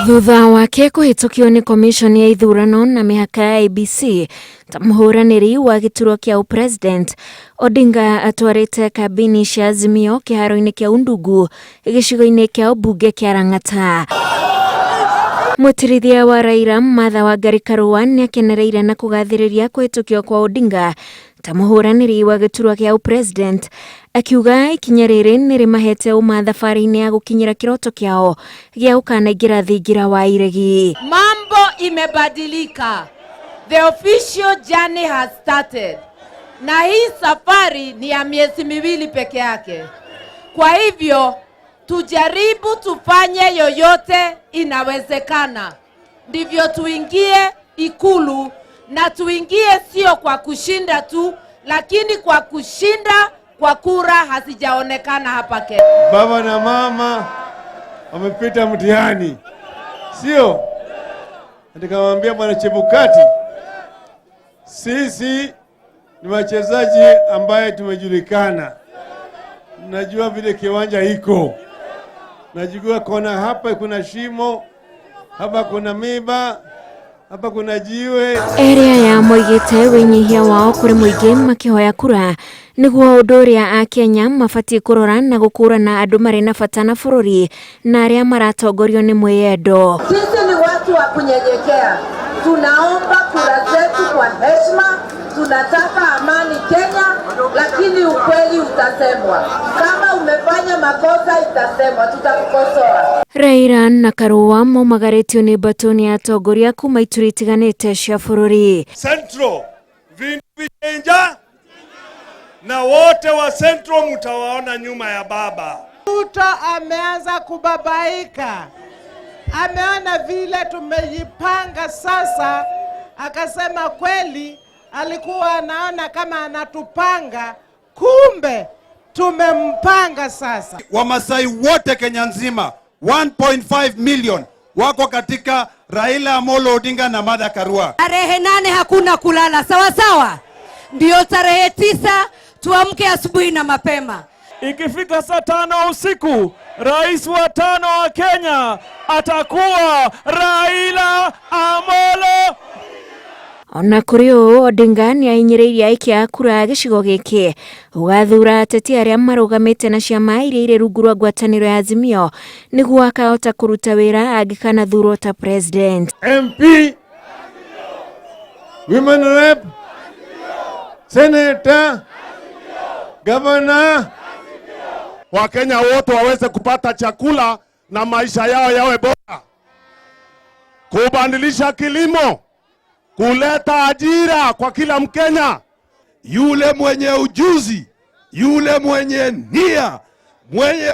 Thutha wake kũhĩtũkio nĩ Commission ya ithurano na mĩhaka ya IEBC ta mũhũranĩri wa gĩturwa kĩa ũpresident, Odinga atwarĩte kambĩini cia Azimio kĩharo-inĩ kĩa Undugu gĩcigo-inĩ kĩa ũmbunge kĩa Lang'ata. Mũtirithia wa Raila Martha Wangari Karua nĩakenereire na kũgathĩrĩria kũhĩtũkio kwa Odinga ta mũhũranĩri wa gĩturwa kĩa ũpresident, akiuga ikinya rĩrĩ nĩ rĩmahete ũma thabarĩ-inĩ ya gũkinyĩra kĩroto kĩao gĩa gũkanaingĩra thingira wa iregi. Mambo imebadilika. The official journey has started. Na hii safari ni ya miezi 2 peke yake. Kwa hivyo tujaribu tufanye yoyote inawezekana, ndivyo tuingie Ikulu, na tuingie sio kwa kushinda tu, lakini kwa kushinda kwa kura hazijaonekana hapa Kenya. Baba na mama wamepita mtihani, sio? Nikamwambia Bwana Chebukati, sisi ni wachezaji ambaye tumejulikana, najua vile kiwanja iko, najua kona hapa kuna shimo, hapa kuna miba, hapa kuna jiwe. Area ya moigĩte wĩnyihia wao kũrĩ mũingĩ makĩhoya kura nĩguo ũndũ ũrĩa akenya mabatiĩ kũrora na gũkũrana andũ marĩ na bata na bũrũri na arĩa maratongorio nĩ mwĩyendo. Sisi ni watu wa kunyenyekea, tunaomba kura zetu kwa heshima, tunataka amani Kenya, lakini ukweli utasemwa. Kama umefanya makosa itasemwa, tutakukosoa. Raila na Karua maumagarĩtio nĩ mbatũ nĩ atongoria kuma ituri itiganĩte cia bũrũri. Central vindu vichenja na wote wa Central mtawaona nyuma ya baba. Ruto ameanza kubabaika, ameona vile tumejipanga sasa, akasema kweli alikuwa anaona kama anatupanga, kumbe tumempanga sasa. Wamasai wote Kenya nzima 1.5 million wako katika Raila Amolo Odinga na Martha Karua. Tarehe 8 hakuna kulala, sawa sawa? Ndio tarehe 9 tuamke asubuhi na mapema. Ikifika saa 5 usiku, rais wa 5 wa Kenya atakuwa Raila Amolo. Ona kũrĩ ũũ, Odinga nĩ ahinyĩrĩirie aikia a kura gĩcigo gĩkĩ gũgathura ateti arĩa marũgamĩte na ciama iria irĩ rungu rwa ngwatanĩro ya Azimio nĩguo akahota kũruta wĩra angĩkanathurwo ta president. MP, women rep, senator, governor. Wakenya wote waweze kupata chakula na maisha yao yawe bora, kubadilisha kilimo, kuleta ajira kwa kila Mkenya. Yule mwenye ujuzi, yule mwenye nia,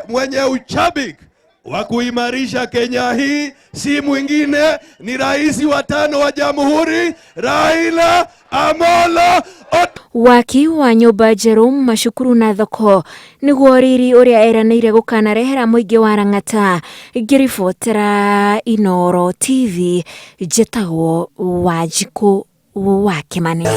mwenye uchabik wa kuimarisha Kenya hii si mwingine ni rais wa 5 wa Jamhuri Raila Amolo Odinga. Waki wa nyũmba njerũ, macukuru na thoko nĩguo riri ũrĩa eranĩire gũkanarehera mũingĩ wa Lang'ata. Ngĩribotera Inooro TV, njĩtagwo Wanjikũ wa Kĩmani.